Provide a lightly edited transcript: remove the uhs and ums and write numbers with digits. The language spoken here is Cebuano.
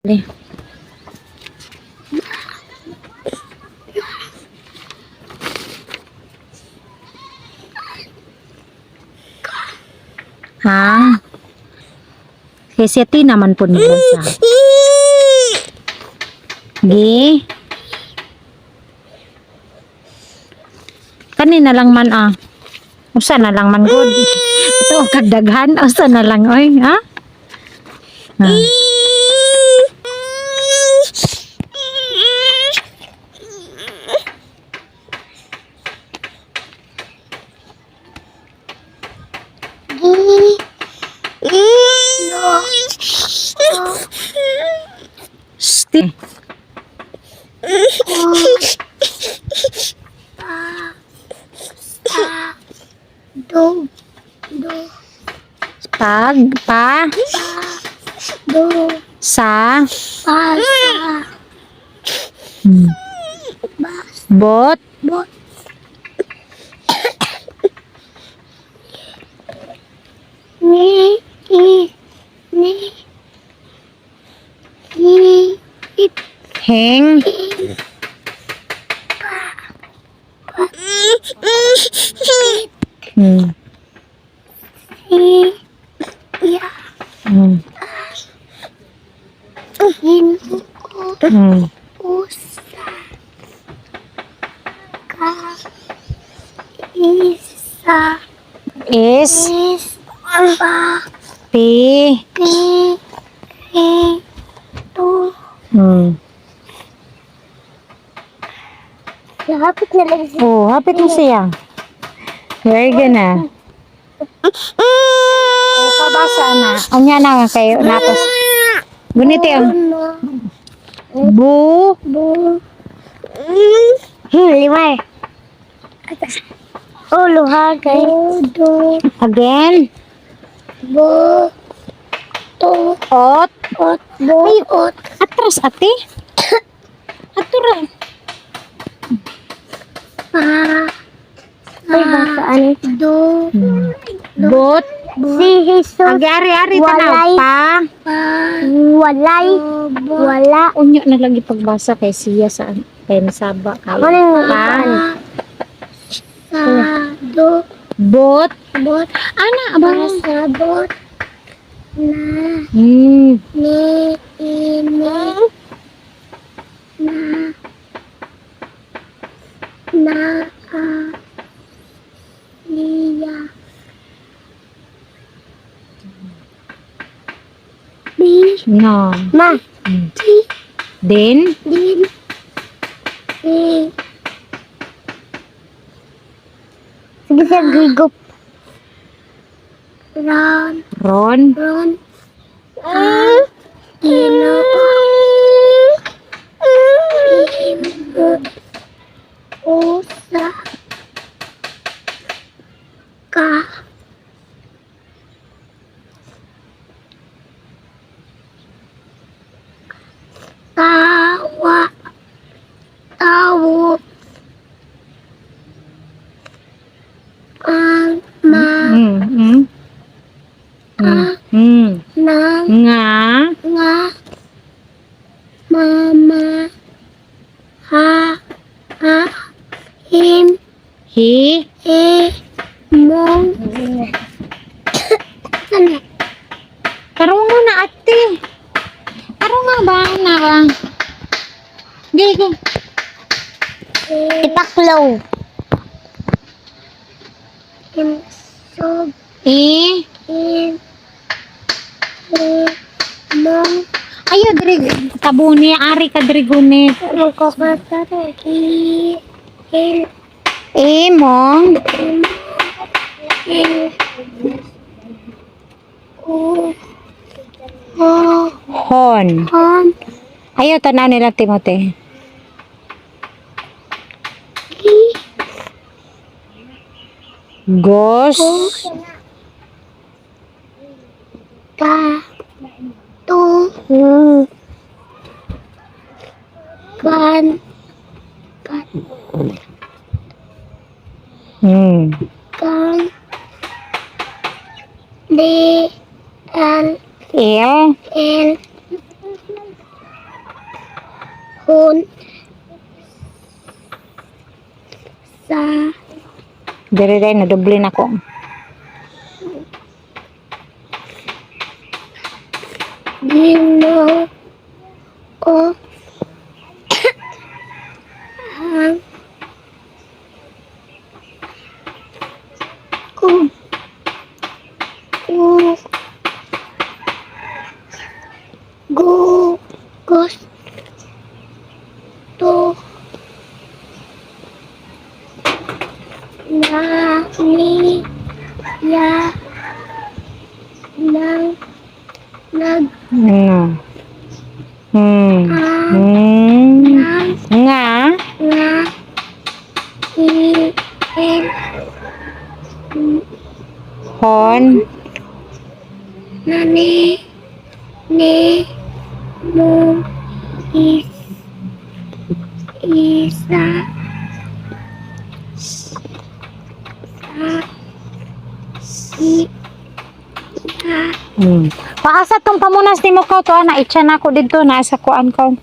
Le. Ha? Kay si Tina man po nila sa. Gi. Kanina lang man ah. Usa na lang man gud. Ito kagdaghan usa na lang oy, ha? Ha. Sti. Do, do, Pag pa do, sa pa, sa, bot bot, ni, i, ni, i, it, heng i, ya, in, o, usa, ka, isa, Is is, pa, p pi, e, to. Lapit na lang siya. Oh, hapit mo siya. Very good na. Ikaw basa na. Unya na kayo napos. Guniti ang bu Bu. Lima. Oh, luha kay. Bu, do, Again. bu, to, Ot. Ot, bu, ot. Atras ate. Atura. Pa, ay, basaan. Do, Bot. Si Jesus. Agi ari-ari tanaw Walay. pa. Pa, walay, wala. Unya na lagi pagbasa kay siya sa kay nasaba kayo. Ano yung Pa. Sa, do, Bot. bot, Ana ba? pasabot, na, ni, ini, na, na, a, iya, B, No. ma, D, Din. din, E. Sige sa gigup. Ron, Ron. ron, ang, ino, im, usa, ka, tawa, tawo, ang, ma, nang, Nga. Nga, mama, ha, ha, him, Hi. e, mong, ano? Karong mo na ate. Karong nga ba na ka? Gay, gay. Ipaklaw. Im, sob, E. in, e, mong, Ayo diri tabuni ari ka diri gunit. magkakatara, i, il, E mong im, il, u, o, hon. hon, Ayo tanaw nila Timote. i, Gos. Ka, tu, kan, kan, kan, D, L, L. L, Hun. Sa. Dire dai na doble na ko. Ginoo. O. Ang. Ku. Ku. Gu. Gus. To. Na. Ni. Ya. Nang. Nag. Ano? Ang. Nang. Nga. Nga. I. N. Hon. Na. Ne. Ne. Mo. Is. Isa. Sa. I. Ya. Paasa tong pamunas nimo ko to na itcha na ako didto na sa kuan ko.